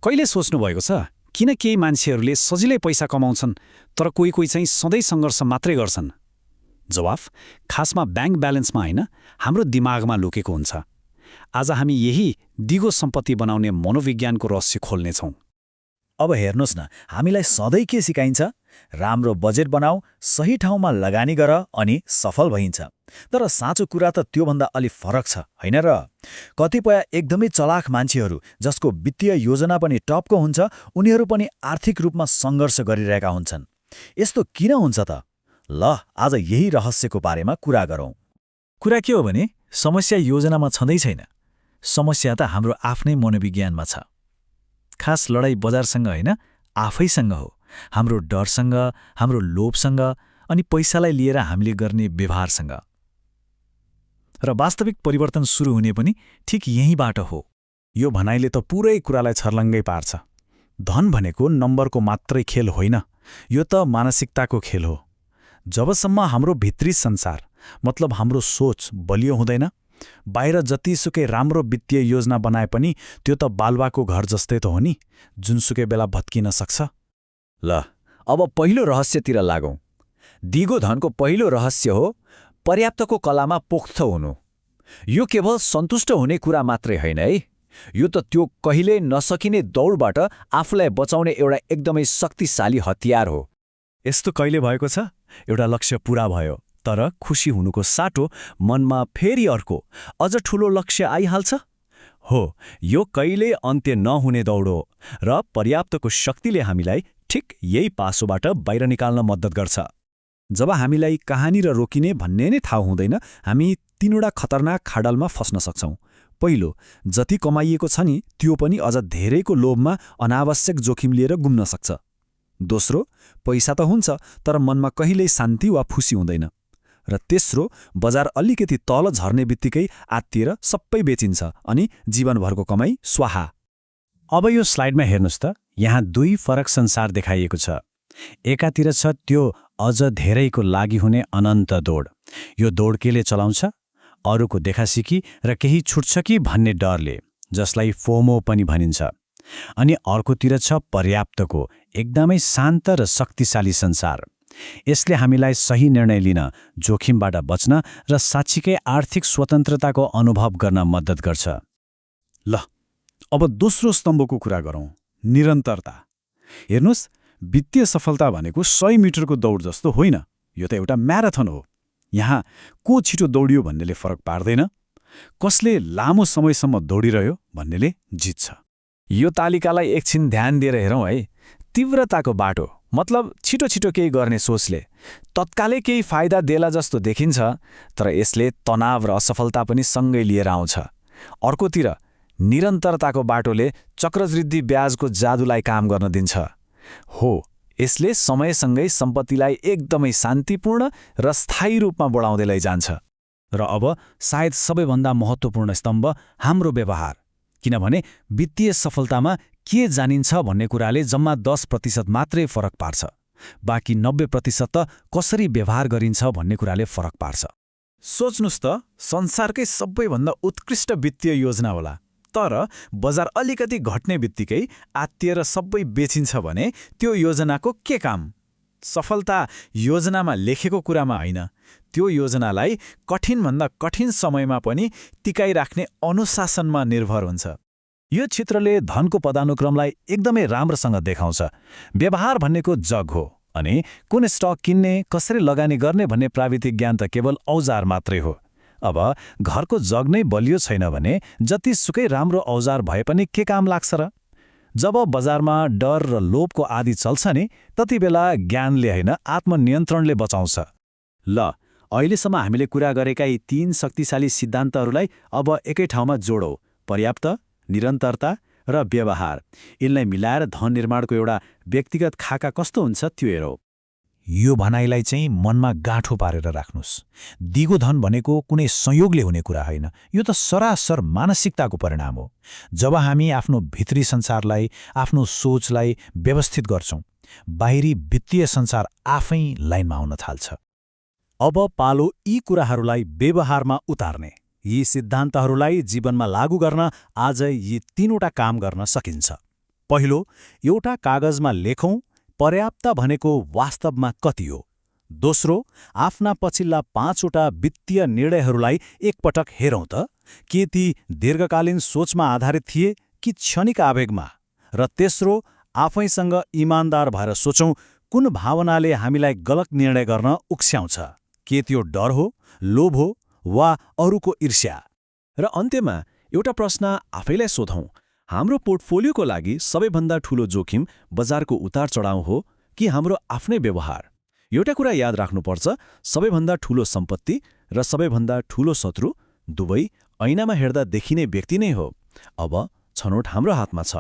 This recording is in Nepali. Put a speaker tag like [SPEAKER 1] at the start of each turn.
[SPEAKER 1] कहिले सोच्नुभएको छ किन केही मान्छेहरूले सजिलै पैसा कमाउँछन् तर कोही चाहिँ सधैँ सङ्घर्ष मात्रै गर्छन्? जवाफ खासमा ब्याङ्क ब्यालेन्समा होइन, हाम्रो दिमागमा लुकेको हुन्छ। आज हामी यही दिगो सम्पत्ति बनाउने मनोविज्ञानको रहस्य खोल्नेछौँ।
[SPEAKER 2] अब हेर्नुहोस् न, हामीलाई सधैँ के सिकाइन्छ? राम्रो बजेट बनाऊ, सही ठाउँमा लगानी गर अनि सफल भइन्छ। तर साँचो कुरा त त्योभन्दा अलि फरक छ, होइन र? कतिपय एकदमै चलाख मान्छेहरू जसको वित्तीय योजना पनि टपको हुन्छ, उनीहरू पनि आर्थिक रूपमा सङ्घर्ष गरिरहेका हुन्छन्। यस्तो किन हुन्छ त? ल, आज यही रहस्यको बारेमा कुरा गरौँ।
[SPEAKER 3] कुरा के हो भने समस्या योजनामा छँदै छैन। समस्या त हाम्रो आफ्नै मनोविज्ञानमा छ। खास लडाई बजारसँग होइन, आफैसँग हो। हाम्रो डरसँग, हाम्रो लोभसँग अनि पैसालाई लिएर हामीले गर्ने व्यवहारसँग। र वास्तविक परिवर्तन सुरु हुने पनि ठिक यहीँबाट हो।
[SPEAKER 1] यो भनाइले त पुरै कुरालाई छर्लङ्गै पार्छ। धन भनेको नम्बरको मात्रै खेल होइन, यो त मानसिकताको खेल हो। जबसम्म हाम्रो भित्री संसार मतलब हाम्रो सोच बलियो हुँदैन, बाहिर जतिसुकै राम्रो वित्तीय योजना बनाए पनि त्यो त बालुवाको घर जस्तै त हो नि, जुनसुकै बेला भत्किन सक्छ।
[SPEAKER 2] ल, अब पहिलो रहस्यतिर लागौँ। दिगो धनको पहिलो रहस्य हो पर्याप्तको कलामा पोख्त हुनु। यो केवल सन्तुष्ट हुने कुरा मात्रै होइन है, यो त त्यो कहिल्यै नसकिने दौडबाट आफूलाई बचाउने एउटा एकदमै शक्तिशाली हतियार हो।
[SPEAKER 3] यस्तो कहिले भएको छ? एउटा लक्ष्य पूरा भयो, तर खुसी हुनुको साटो मनमा फेरि अर्को अझ ठूलो लक्ष्य आइहाल्छ। हो, यो कहिल्यै अन्त्य नहुने दौड हो र पर्याप्तको शक्तिले हामीलाई ठिक यही पासोबाट बाहिर निकाल्न मद्दत गर्छ।
[SPEAKER 1] जब हामीलाई कहाँनिर रोकिने भन्ने नै थाहा हुँदैन, हामी तीनवटा खतरनाक खाडलमा फस्न सक्छौँ। पहिलो, जति कमाइएको छ नि त्यो पनि अझ धेरैको लोभमा अनावश्यक जोखिम लिएर गुम्न सक्छ। दोस्रो, पैसा त हुन्छ तर मनमा कहिल्यै शान्ति वा खुसी हुँदैन। र तेस्रो, बजार अलिकति तल झर्ने बित्तिकै आत्तिएर सबै बेचिन्छ अनि जीवनभरको कमाई स्वाहा।
[SPEAKER 3] अब यो स्लाइडमा हेर्नुहोस् त, यहाँ दुई फरक संसार देखाइएको छ। एकातिर छ त्यो अझ धेरैको लागि हुने अनन्त दौड। यो दौड केले चलाउँछ? अरूको देखासिकी र केही छुट्छ कि भन्ने डरले, जसलाई फोमो पनि भनिन्छ। अनि अर्कोतिर छ पर्याप्तको एकदमै शान्त र शक्तिशाली संसार। यसले हामीलाई सही निर्णय लिन, जोखिमबाट बच्न र साँच्चीकै आर्थिक स्वतन्त्रताको अनुभव गर्न मद्दत गर्छ।
[SPEAKER 1] ल, अब दोस्रो स्तम्भको कुरा गरौँ, निरन्तरता। हेर्नुहोस्, वित्तीय सफलता भनेको 100 मिटरको दौड जस्तो होइन, यो त एउटा म्याराथन हो। यहाँ को छिटो दौडियो भन्नेले फरक पार्दैन, कसले लामो समयसम्म दौडिरह्यो भन्नेले जित्छ।
[SPEAKER 2] यो तालिकालाई एकछिन ध्यान दिएर हेरौँ है। तीव्रताको बाटो मतलब छिटो छिटो केही गर्ने सोचले तत्कालै केही फाइदा देला जस्तो देखिन्छ, तर यसले तनाव र असफलता पनि सँगै लिएर आउँछ। अर्कोतिर निरन्तरताको बाटोले चक्रवृद्धि ब्याजको जादुलाई काम गर्न दिन्छ। हो, यसले समयसँगै सम्पत्तिलाई एकदमै शान्तिपूर्ण र स्थायी रूपमा बढाउँदै लैजान्छ।
[SPEAKER 1] र अब सायद सबैभन्दा महत्त्वपूर्ण स्तम्भ हाम्रो व्यवहार, किनभने वित्तीय सफलतामा के जानिन्छ भन्ने कुराले जम्मा 10% मात्रै फरक पार्छ। बाँकी 90% त कसरी व्यवहार गरिन्छ भन्ने कुराले फरक पार्छ। सोच्नुस् त, संसारकै सबैभन्दा उत्कृष्ट वित्तीय योजना होला, तर बजार अलिकति घट्ने बित्तिकै आत्तिएर सबै बेचिन्छ भने त्यो योजनाको के काम? सफलता योजनामा लेखेको कुरामा होइन, त्यो योजनालाई कठिनभन्दा कठिन समयमा पनि टिकाइराख्ने अनुशासनमा निर्भर हुन्छ।
[SPEAKER 3] यो चित्रले धनको पदानुक्रमलाई एकदमै राम्रोसँग देखाउँछ। व्यवहार भन्नेको जग हो अनि कुन स्टक किन्ने, कसरी लगानी गर्ने भन्ने प्राविधिक ज्ञान त केवल औजार मात्रै हो। अब घरको जग नै बलियो छैन भने जतिसुकै राम्रो औजार भए पनि के काम लाग्छ र? जब बजारमा डर र लोभको आदि चल्छ नि, त्यति बेला ज्ञानले होइन आत्मनियन्त्रणले बचाउँछ।
[SPEAKER 1] ल, अहिलेसम्म हामीले कुरा गरेका यी 3 शक्तिशाली सिद्धान्तहरूलाई अब एकै ठाउँमा जोडौँ, पर्याप्त, निरन्तरता र व्यवहार। यिनलाई मिलाएर धन निर्माणको एउटा व्यक्तिगत खाका कस्तो हुन्छ त्यो हेरौँ।
[SPEAKER 3] यो भनाइलाई चाहिँ मनमा गाँठो पारेर राख्नुस्। दिगो धन भनेको कुनै संयोगले हुने कुरा होइन, यो त सरासर मानसिकताको परिणाम हो। जब हामी आफ्नो भित्री संसारलाई, आफ्नो सोचलाई व्यवस्थित गर्छौँ, बाहिरी वित्तीय संसार आफै लाइनमा आउन थाल्छ। अब पालो यी कुराहरूलाई व्यवहारमा उतार्ने। यी सिद्धान्तहरूलाई जीवनमा लागू गर्न आज यी 3वटा काम गर्न सकिन्छ। पहिलो, एउटा कागजमा लेखौं पर्याप्त भनेको वास्तवमा कति हो। दोस्रो, आफ्ना पछिल्ला 5वटा वित्तीय निर्णयहरूलाई एकपटक हेरौं त, के ती दीर्घकालीन सोचमा आधारित थिए कि क्षणिक आवेगमा। र तेस्रो, आफैसँग इमानदार भएर सोचौं कुन भावनाले हामीलाई गलत निर्णय गर्न उक्स्याउँछ, के त्यो डर हो, लोभ हो वा अरूको ईर्ष्या।
[SPEAKER 4] र अन्त्यमा एउटा प्रश्न आफैलाई सोधौं, हाम्रो पोर्टफोलियोको लागि सबैभन्दा ठूलो जोखिम बजारको उतार चढाउ हो कि हाम्रो आफ्नै व्यवहार। एउटा कुरा याद राख्नुपर्छ, सबैभन्दा ठूलो सम्पत्ति र सबैभन्दा ठूलो शत्रु दुवै ऐनामा हेर्दा देखिने व्यक्ति नै हो। अब छनौट हाम्रो हातमा छ।